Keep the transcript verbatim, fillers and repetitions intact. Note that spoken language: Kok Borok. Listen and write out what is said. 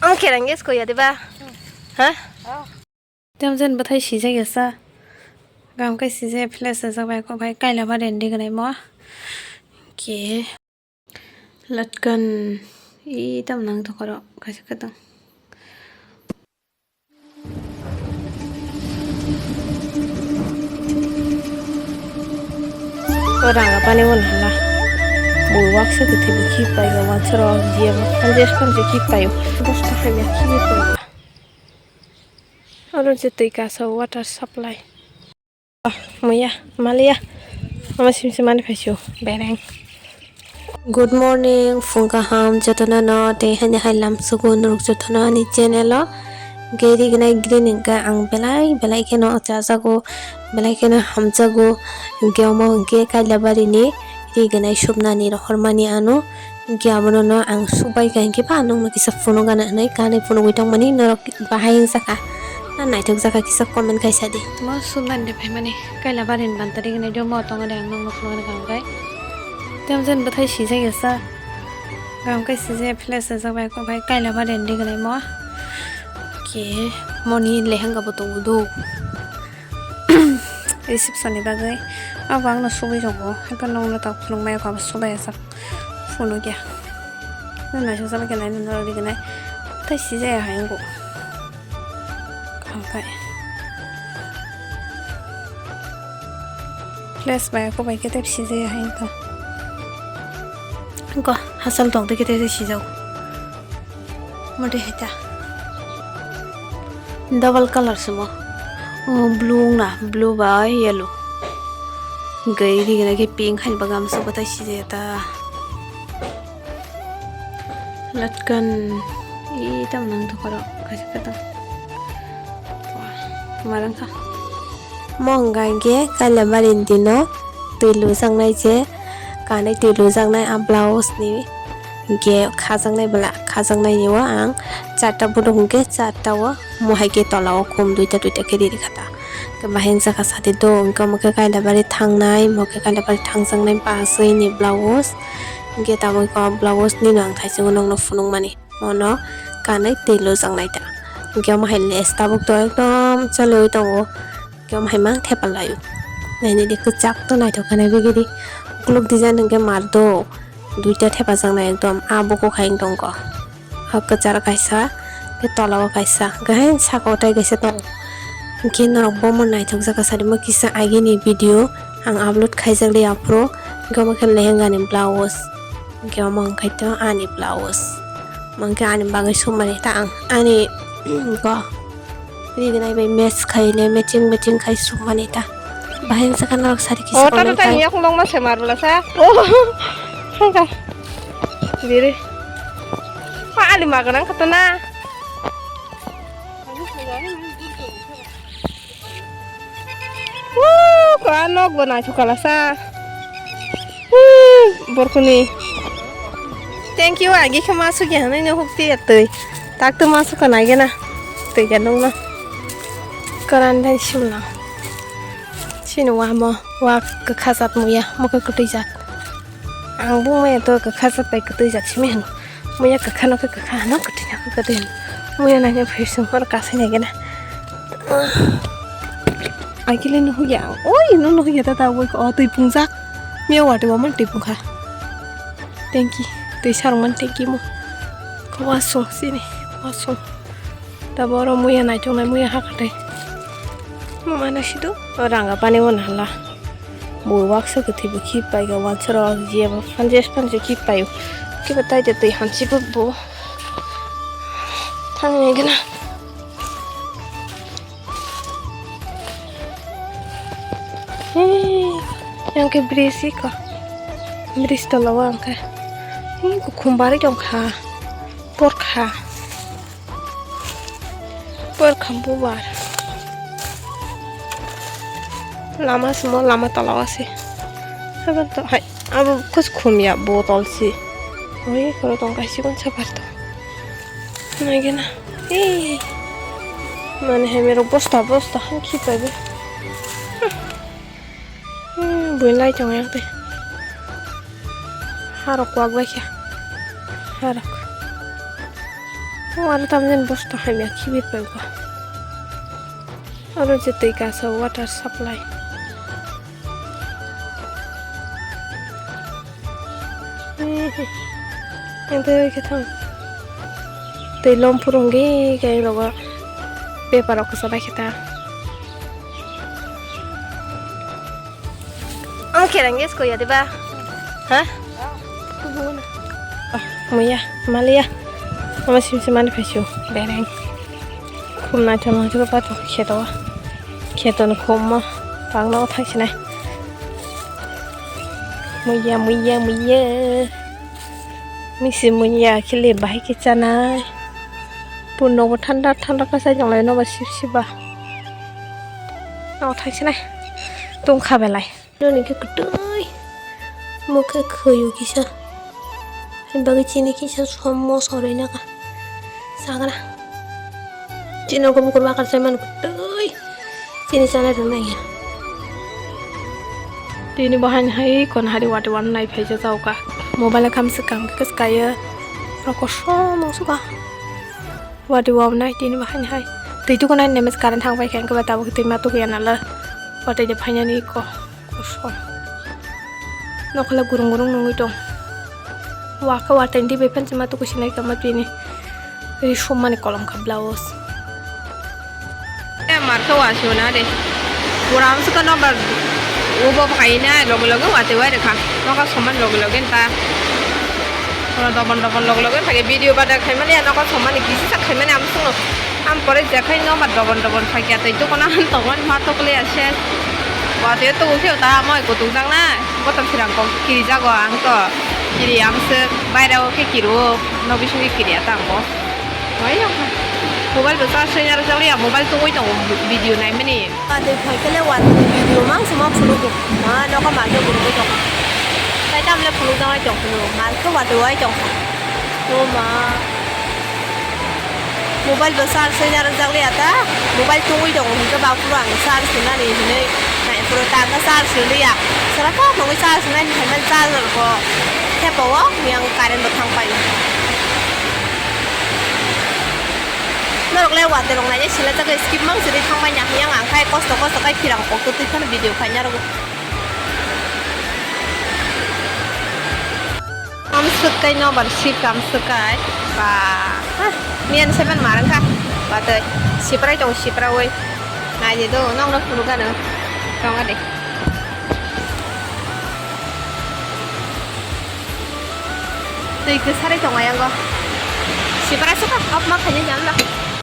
Ang kherang yes ko ya diba? Ha? Temjen bwthai sijak ya sa. Gam kai sijak, flash sajak bai ko bai kaila ba rendi gwnai mo. Ke. Latkan i tam nang to koro kaisa katang. O ranga pani won hala. Bo waksa kwthwi bo khi paio, wansaro jiya bo phanjak phanjak khi paio. Bosta hamya khi paio. Oro je twi kasa water supply. Muya, maliya. Ama simse mani phaisu, bereng. Good morning, phung kaham jotono no, tei hani hai lamsugo norok jotono ani channel o. Geri gnai green hingka ang belai belai kheno chajago, belai kheno hamjago. Hingke omo hingke Kailabari ni ri gnai subnani rohormani ano. Hingke abono no ang subai ka hingke ba nongno kisa phunuk gana hinui kanui phunugui tongmani norok bahai wngjakha. Na naithok jakha kisa comment kaisa di. Mo subnani de phaimani Kailabari ni bantari gnai do mo tongo de ang nongno phunuk gana kha hingkai. Temjen bwthai sijak ya sa. Gam kai sijak flash sajak bai ko bai Kailabari ni gnai mo. Ke moni lehanga bo tongo do. Reception ni bagwi abo ang no sugwi tongo, haikhe nokno tok phunukmaya kho, abo subai ajak phunukya. Nang naisajak khe nainani norok rignai tei sijaya hai wngkha. Kaham khai flash bai kho bai khe tei sijaya hai wngkha. Wngkha hachal tong tei khe tei sijao. Mode heta. Double color se mo. Oh, blue na, blue bai yellow. Gai ri gana ke pink hai bagam se batai si jeta. Latkan i tam nang to koro kaisa kata. Wah, marang kha. Mo hwnka hwnkhe Kailabari ni dino twi lujaknai je, kanwi twi lujaknai a blouse ni hwnkhe khajaknai bwla, khajaknai ni o ang charta buduk hwnkhe charta o mo hai khe tola o khum duita duita khe riri kha ta. Bahai wngjakha sadi do hwnkhe omo khe Kailabari thangnai, mo khe Kailabari thangjaknai bus ni blouse hwnkhe tabuk o blouse nino ang thaichungo nokno phunukmani. Mono kanwi twi lujaknai ta. Hwnkhe omo hai lace tabuk to ekdom choliui tongo. Hwnkhe omo hai mang thepa laio. Nainidi kwchak to naithok khe nai begidi. Ukuluk design hwnkhe mar do. Duita thepajaknai ekdom. A bukukhai wng tongkho. O kwcharo kaisa, hwnkhe tolao kaisa. Hwnkhe hai sakao tai kaisa tongo. Hwnkhe norok bomo naithokjak kha sadi mo kisa agini video ang upload khaijak li aphuru. Hwnkhe omo khe lehengani blouse. Hwnkhe omo wngkhaito ani blouse. Omo wngkhe ani bagwi sukmani ta ang ani go rignai bai match khaile matching matching khai sukmani ta. Bahai wngsa kha norok sari kisa. O, tata comment tang khai. Yakung nong ma se mar bwla sa. O, hai ka. Diri. Pa ali ma ganang kata na. Woo, ko a nok bo naithok kala sa. Woo, borkuni. Thank you, agi khe ma sugya hanai no hukti ya twi. Tak to ma sukha nai gena. Twi ya nung no. Karan dai simna. Sini wa mo, wa kwkha jat muya, mo khe kwtwi jat. Ang bo maya to kwkha jat bai kwtwi jat simi hino. Muya kwkha no khe kwkha hano, kwtwi no khe kwtwi hino. Muya naina phai sung hor kasai nai gena. Akile no huya. Oi, no no huya ta ta wai ko twi pungjak. Miya wati wa man twi pungkha. Thank you. Twi sarong man thank you mo. Ko wa sung sini. Wa sung. Tabo oro muya naithok nai muya hakha tei. Mama na sido. O ranga pani bo nala. Bo waksa kwthwi bo khi paika wansaro jiya bo phanjak phanjak khi paio. Kiba tai de twi hamsi bo bo. Thang nai gana. Hei, yang ke bridge iko. Bridge tola o ang ke. Hei, kukhum bari tong kha. Por kha. Por kha bubar. Lama simo lama tola o se. Haban to hai. Abo kus khum ya botol si. Oi, koro tong kaisi kun sapar to. Nai gena. Ei. Mane hai merok bosta bosta hai khipai be. Hmm, buin lai tong yang te. Harok kwak bai khe. Harok. O aro tamjani bosta hamya khibi paigo. Aro je twi kasa water supply. Ente khe thang. Twi lom phuru hwnkhe khe rogo paper rok kwchajak khe ta. Ang kherang gas koya diba? Ha? Muya, maliya. Ama sim sim mani phaisu bereng. Khum naithok naithok pato kheto. Kheto ni khum mo. Tangno thangsinai. Muya, muya, muya. Misi muya khili bahai khe chanai. Pun nogo thanda thanda kasai jonglai nogo sip siba. Nogo thangsinai. Tungkha belai. Noni khe kwtwi. Mokhe khwyu kisa. Bagwi chini kisa som moso rwina ka. Sagra. Chini nogo bukur bakar sai manu kwtwi. Chini chana rwna ya. Tini bahai hai kon hari wati wan nai phai ja jauka. Mobile kam se kam ke skaye. Roko som suka. Wati wan nai tini bahai hai. Tei tu konai nemes current thang pai khe ke ba tabuk tei ma tu ya nala. Wati de phai ni ko. Kosom. Nokla gurung gurung nungwi tong. Waka wata indi bai phan chima tuku sinai kama tini. Ri somani kolom kha blouse. E markhe wa sona de. Puram suka number ubo phaina loge loge wate wai rekha. Noka soman loge loge ta. Oro dobon dobon loge loge phage video bada khaimani noka somani kisi sa khaimani am sungo. Am pore jekhai no ma dobon dobon phakya tei dukana han tongmani ma tokle ase. Watwi to ukheo ta amoi kutuk jaknai. Botol sirang kok kiri jago ang to. Kiri ang se baira o khe kiri o no bisingo kiri ata ang bo. Oi ang mobile bo charge sai aro jakliya mobile tungwi tongo video naimani. Watwi phaikhe le watwi video mang se ma phunukgo. Ma noka ma khe gurugwi tongo. Tai tamle phunuk jaknai tong phunu. Ma khe watwi wai tong. O ma. Mobile bo charge sai narwk jak liya ta. Mobile tungwi tongo hwnkhe ba phuru ang charge rwnani hinwi nai phuru ta khe charge rwliya. Sara kok nungwi charge rwnai hinwi charger bo thepa o yang current bo thang pai. Norok le watwi rok naina sila jak skip mang sidi thang manya yang ang khai kosto kosto khai phirang kok twi phano video khai narwgo. Kam swk kai no bar si kam swk kai. Ba, ha, miyan seven marang kha. Ba tei siprai tong sipra oi. Nai de do nong no phuru gano. Tong ade. Tei kwsari tong ayango. Sipra swk ka kap ma khani